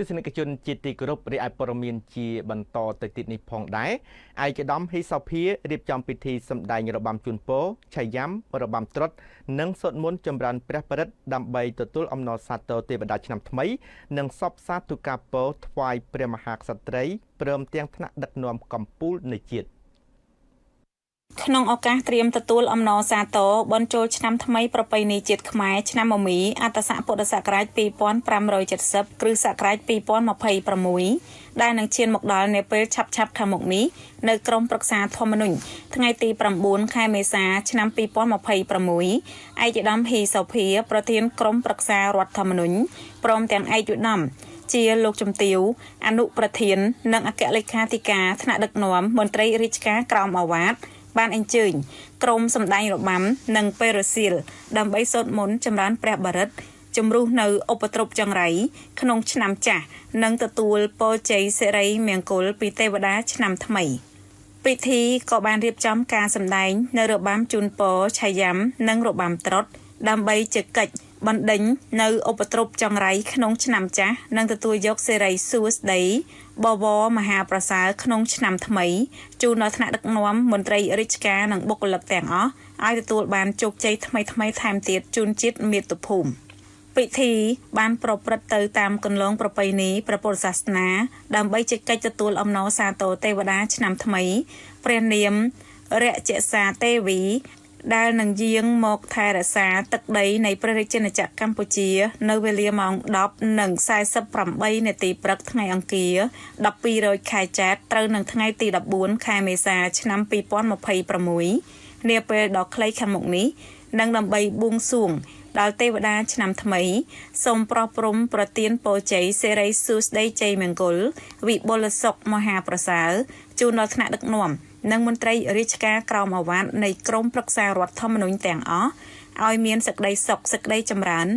ទស្សនិកជនជាទីគោរពរីឯព័ត៌មានជាបន្តទៅទៀតនេះផងដែរឯកឧត្តមហ៊ីសោភារៀបចំពិធីសម្ដែងរបាំជូនពរឆៃយ៉ាំរបាំត្រុដិនិងសូត្រមន្តចម្រើនព្រះបរិត្តដើម្បីទទួលអំណរសាទរទេវតាឆ្នាំថ្មីនិងសពសាធុការពរថ្វាយព្រះមហាក្សត្រីព្រមទាំងថ្នាក់ដឹកនាំកម្ពុជានៃជាតិ ក្នុងឱកាសត្រៀមទទួលអំណរសាទរបុណ្យចូលឆ្នាំថ្មីប្រពៃណីជាតិខ្មែរឆ្នាំមមីអត្តស័កពុទ្ធសករាជ2570គ្រិស្តសករាជ2026ដែលនឹងឈានមកដល់នាពេលឆាប់ៗខាងមុខនេះនៅក្រុមប្រឹក្សាធម្មនុញ្ញថ្ងៃទី9ខែមេសាឆ្នាំ2026ឯកឧត្តមហ៊ីសោភាប្រធានក្រុមប្រឹក្សារដ្ឋធម្មនុញ្ញព្រមទាំងឯកឧត្តមជាលោកជំទាវអនុប្រធាននិងអគ្គលេខាធិការថ្នាក់ដឹកនាំមន្ត្រីរាជការក្រោមឱវាទបានអញ្ជើញក្រុមសម្ដែងរបាំនិងពេលរសៀលដើម្បីសូត្រមន្តចម្រើនព្រះបរិត្តជំរុះនៅឧបទ្រពចង្រៃក្នុងឆ្នាំចាស់និងទទួលពរជ័យសិរីមង្គលពីទេវតាឆ្នាំថ្មីពិធីក៏បានរៀបចំការសម្ដែងនៅរបាំជូនពរឆាយ៉ាំនិងរបាំត្រុដិដើម្បីជាកិច្ចបណ្ដេញនៅឧបទ្រពចង្រៃក្នុងឆ្នាំចាស់និងទទួលយកសិរីសួស្តីបវរមហាប្រសើរក្នុងឆ្នាំថ្មីជូនដល់ថ្នាក់ដឹកនាំមន្ត្រីរាជការនិងបុគ្គលិកទាំងអស់ឲ្យទទួលបានជោគជ័យថ្មីៗថែមទៀតជូនជាតិមាតុភូមិពិធីបានប្រព្រឹត្តទៅតាមគន្លងប្រពៃណីព្រះពុទ្ធសាសនាដើម្បីជាកិច្ចទទួលអំណរសាទរទេវតាឆ្នាំថ្មីព្រះនាមរជសាទេវីដែលនឹងយាងមកថែរក្សាទឹកដីនៃព្រះរាជាណាចក្រកម្ពុជា នៅវេលាម៉ោង10:48នាទីព្រឹកថ្ងៃអង្គារ12រោចខែចែត្រត្រូវនឹងថ្ងៃទី14ខែមេសាឆ្នាំ2026នាពេលដ៏ខ្លីខាងមុខនេះនិងដើម្បីបួងសួងដល់ទេវតាឆ្នាំថ្មីសូមប្រោះព្រំប្រទានពរជ័យសិរីសួស្តីជ័យមង្គលវិបុលសុខមហាប្រសើរជូនដល់ថ្នាក់ដឹកនាំនិងមន្ត្រីរាជការក្រោមឱវាទនៃក្រមប្រឹក្សារដ្ឋធម្មនុញ្ញទាំងអស់ឲ្យមានសេចក្តីសុខសេចក្តីចម្រើន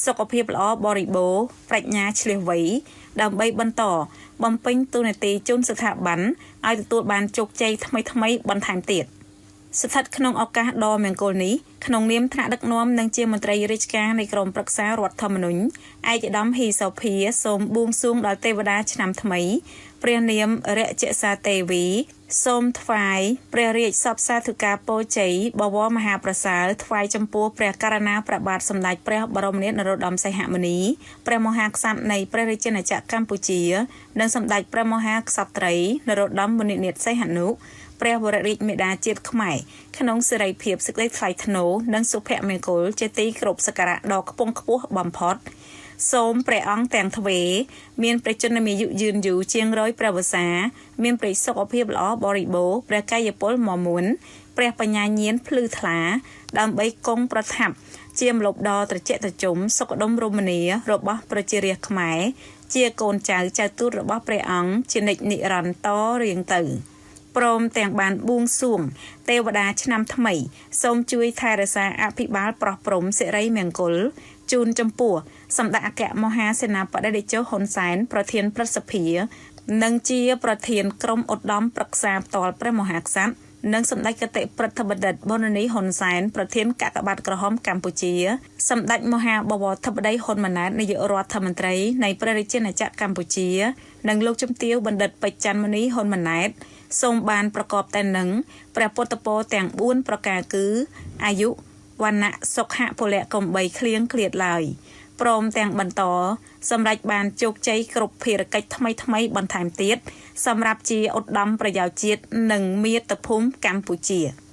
សុខភាពល្អបរិបូរណ៍ប្រាជ្ញាឈ្លាសវៃដើម្បីបន្តបំពេញតួនាទីជូនស្ថាប័នឲ្យទទួលបានជោគជ័យថ្មីៗបន្ថែមទៀតស្ថិតក្នុងឱកាសដ៏មង្គលនេះក្នុងនាមថ្នាក់ដឹកនាំនិងជាមន្ត្រីរាជការនៃក្រមប្រឹក្សារដ្ឋធម្មនុញ្ញឯកឧត្តមហ៊ីសោភាសូមបួងសួងដល់ទេវតាឆ្នាំថ្មីព្រះនាមរជសាទេវីសូមថ្វាយព្រះរាជសពសាធុការពរជ័យបវរមហាប្រសើរថ្វាយចំពោះព្រះករុណាព្រះបាទសម្ដេចព្រះបរមនាថនរោត្តមសីហមុនីព្រះមហាក្សត្រនៃព្រះរាជាណាចក្រកម្ពុជានិងសម្ដេចព្រះមហាក្សត្រីនរោត្តមមុនិនាថសីហនុព្រះវររាជមាតាជាតិខ្មែរក្នុងសេរីភាពសេចក្តីថ្លៃថ្នូរនិងសុភមង្គលជាទីគោរពសក្ការៈដ៏ខ្ពង់ខ្ពស់បំផុតសូមព្រះអង្គទាំងទ្វេមានព្រះជន្មាយុយឺនយូរជាង100ព្រះវស្សាមានព្រះសុខភាពល្អបរិបូរណ៍ព្រះកាយពលមាំមួនព្រះបញ្ញាញាណភ្លឺថ្លាដើម្បីគង់ប្រថាប់ជាម្លប់ដ៏ត្រជាក់ត្រជុំសុខដុមរមនារបស់ប្រជារាស្ត្រខ្មែរជាកូនចៅចៅទូតរបស់ព្រះអង្គជានិច្ចនិរន្តរ៍រៀងទៅព្រមទាំងបានបួងសួងទេវតាឆ្នាំថ្មីសូមជួយថែរក្សាអភិបាលប្រោះព្រំសិរីមង្គលជូនចំពោះសម្ដេចអគ្គមហាសេនាបតីតេជោហ៊ុនសែនប្រធានព្រឹទ្ធសភានិងជាប្រធានក្រុមឧត្តមប្រឹក្សាផ្ទាល់ព្រះមហាក្សត្រនិងសម្ដេចគតិព្រឹទ្ធបណ្ឌិតប៊ុននីហ៊ុនសែនប្រធានកាកបាទក្រហមកម្ពុជាសម្ដេចមហាបវរធិបតីហ៊ុនម៉ាណែតនាយករដ្ឋមន្ត្រីនៃព្រះរាជាណាចក្រកម្ពុជានិងលោកជំទាវបណ្ឌិតពេជ្រច័ន្ទមុនីហ៊ុនម៉ាណែតសូមបានប្រកបតែនឹងព្រះពុទ្ធពរទាំង4ប្រការគឺអាយុវណ្ណៈសុខៈពលៈកំបីគ្លៀងគ្លាតឡើយព្រមទាំងបន្តសម្រេចបានជោគជ័យគ្រប់ភារកិច្ចថ្មីៗបន្ថែមទៀតសម្រាប់ជាឧត្តមប្រយោជន៍ជាតិនិងមាតុភូមិកម្ពុជា។